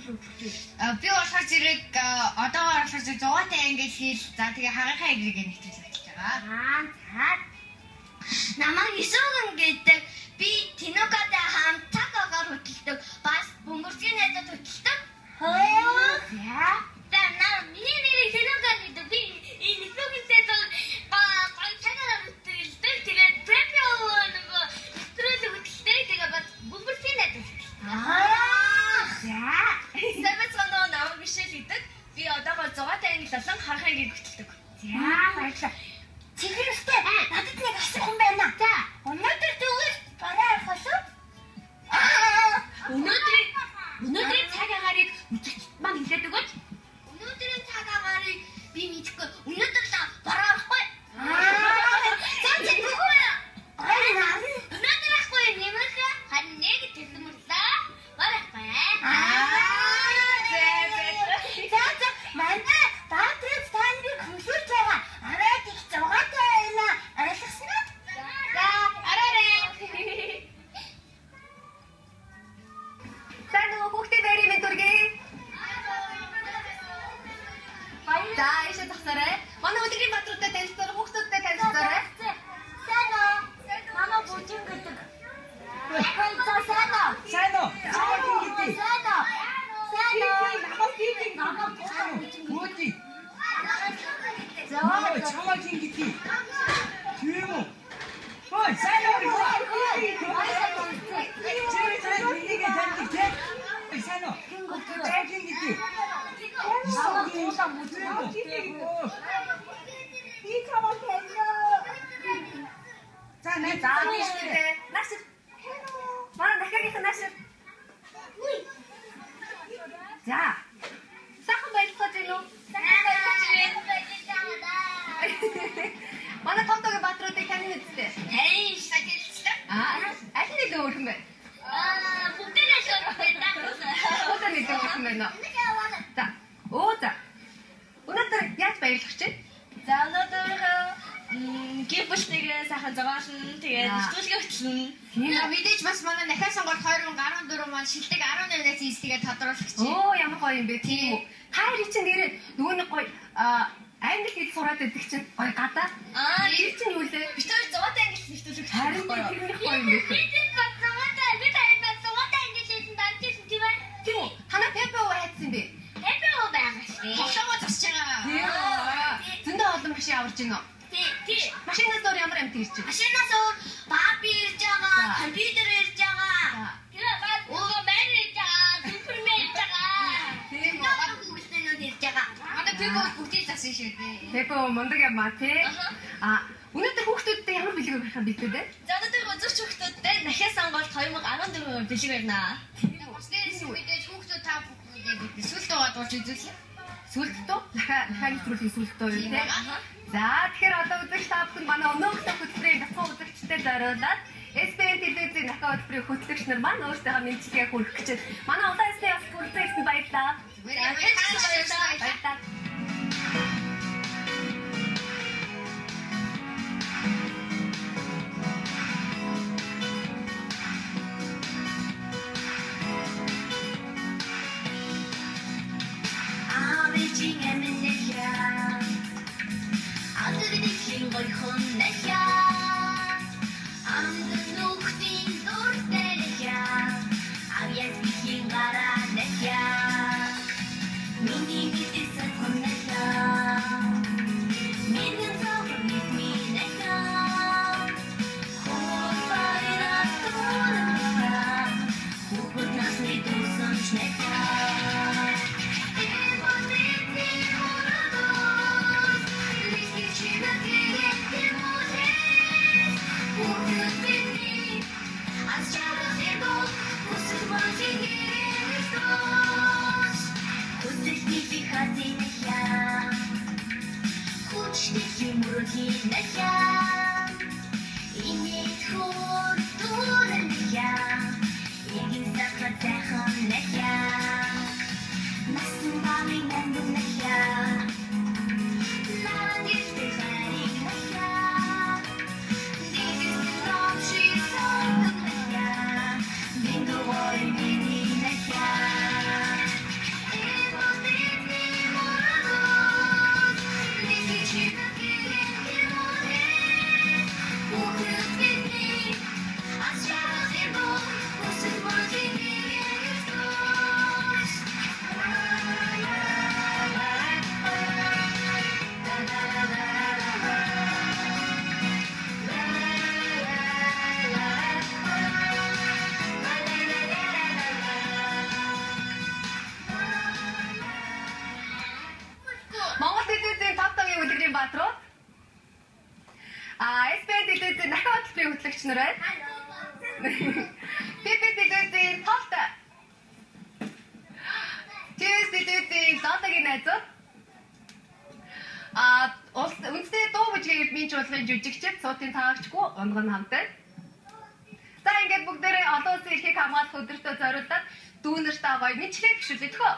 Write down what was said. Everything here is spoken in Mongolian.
Би болохоор зэрэг одоогоор болохоор зэрэг 6-тай англи хэл, за тэгээ хаганхаа англиг нэвтрүүлэг хөтлөж байгаа. Аа, за. Намайг Исүгэн гэдэг. Би Тинукатай хамт цаг агаар хөтэлдэг. Бас бөмбөрцгийн найзад хөтэлдэг. Хөө. За. За, наа миний нэрийг Тинука гэдэг. Би энэ Исүгэнтэй гоё цаг агаар хөтэлдэг. Тэгээд Пепе нөгөө нэвтрүүлэг хөтэлдэг. Тэгээ бас бөмбөрцгийн найзад хөтэлдэг. Аа. За. Сайн байцгаана уу? Намайг Мишель гэдэг. Би одоогоор 6-тай англи болон харанхай ангийг хөтэлдэг. За, баярлалаа. Цэвэрстэй надад нэг асуух юм байна. За. Өнөөдөр тэгвэл бараа авах болов? Өнөөдрийн цаг агаарыг үзэгчид маань хэлээд өгөөч. Өнөөдрийн цаг агаарыг би мэдэхгүй. Өнөөдөр л бараа авахгүй. Аа. За, чи тэгвэл Гоё нарна. өнөөдөр ахгүй нэмэх харин нэг төлөмөрлөө. Барахгүй. Аа. За, за, манай Баатрыз та нарыг хөлөөрч байгаа. Арайд их зугаатай байна. Ойлгосон уу? За, араарай. За нөгөө хүүхдээ байрын мэнд хүргэе. За, ийшээ зогсоорой. Манай өдрийн баатруудтай танилцаарай, хүүхдүүдтэй танилцаарай. Сайн уу? Манай бүжин гэдэг. За, сайн уу? Сайн уу? Чамайг хин гэдэг? Сайн уу? Сайн уу? Намайг хин гэдэг? Намайг бүжин. Бөөди. За, Ой, чамайг хин гэдэг? Тийм үү? Ой, сайн уу? Чи сайн хэнийг таньдаг те? Ой, сайн уу? Чамайг хин гэдэг? Би чамайг таньна. За, най За, тийшээ. Нааш. Манай дахиагийнх нь нааш. За. Сайхан баярлалаа гэнэ үү? Сайхан баярлалаа. Манай том тогийн баатруудыг тань мэдтээ. Тань шатэлцлээ. Аа, аль нь илүү өөрхөн бэ? Аа, бүгдээрээ шуурхай даа. Бүгдээ нэг өөрхөн байна уу? За. Өө за. Өнөөдөр яаж баярлах чинь? За, өнөөдөр гэр бүлтэйгээ сайхан зугаална. Тэгээд За. нэвтрүүлгээ хөтлөнө. Тийм. За, мэдээж бас манай нахаа сонголт 2014 маань шилдэг 18-наас ийстэйгээ тодруулах чинь. Оо, ямар гоё юм бэ, тийм үү? Та хоёрын чинь нэрээ нөгөө нэг гоё англи хэл сураад байдаг чинь гоё гадаа. Аа, Тэр чинь юу лээ? бид хоёр 6-тай англи нэвтрүүлэг Харин хөтлөх байхгүй юу? тэрнийх гоё юм бэ. Би бид бацаатай би тань бацаатай ингэж хэлсэн данжсэн тийм ээ. Тийм үү? Танаа Пепе уу хайцсан бэ? Хэпэ уу байгаа шүү. Тоглоомоо зогсож байгаа. Тийм үү? Зөндөө олон машин аварж гинөө. Тий, тий. Машинаас өөр ямар амт ирж байна? Машинаас өөр Барби ирж байгаа, За. компьютер ирж байгаа. За. Тэгээ бас нөгөө мэр ирж байгаа, супермен ирж байгаа. Тийм үү? үү? Хүүхдүүд ирж байгаа. Манай Пепе бүгдийг засан шүү дээ. Пепе уу мундаг юм аа тий? Аа, өнөөдөр хүүхдүүдтэй ямар бэлэг өгөх юм бэлдээ дээ? За, өнөөдөр үзэгч хүүхдүүдтэй нахиа сонголт 2014 бэлэг барина. Бас дээрээс нь мэдээж хүүхдүүд та бүхнийг бид сүлд байгаа дуулж үзүүлээ. Сүлд үү? Нахаа нэвтрүүлгийн сүлд үү Тийм тий? байгаа. За, тэгэхээр одоо үзэгч та бүхэн манай өнөөх хөтөлбөрийн бяцхан үзэгчдэд зориулаад SBN телевизийн нахаа хөтөлбөрийн хөтлөгч нар маань өөрсдийнхөө мэндчилгээ хүргэх гэж байна. Манай улаан ёсны явцад хүрэлцэн ирсэнд баярлалаа. Зүгээр баярлалаа. Баярлалаа. Аавын аминэхээ. Алдрын гойхон нэхээ. Амд нүхтийн дуртай нэхээ. Авьяас бихийн гараа нэхээ. Миний мэдсэн хүнэхээ. Миний зовлон миний нэхээ. Хурцаараа дурнэхээ. Хүүхэд насны дүүсэнч нэхээ. Насан багын нандинахя. хөтөлбөрийн хөтлөгч нар байна. ПП телевизийн Толтой. ТВС телевизийн Лолагийн найзууд. Улс үндэсний дуу бүжгийн эрдмийн чуулганы жүжигчид суутын таагчгүй унган хамтаа. За ингээд бүгдээрээ олон улсын эрхийг хамгаалах өдөртөө зориулаад дүүнэртээ гоё мэдлэг гişүүлээ төхөө.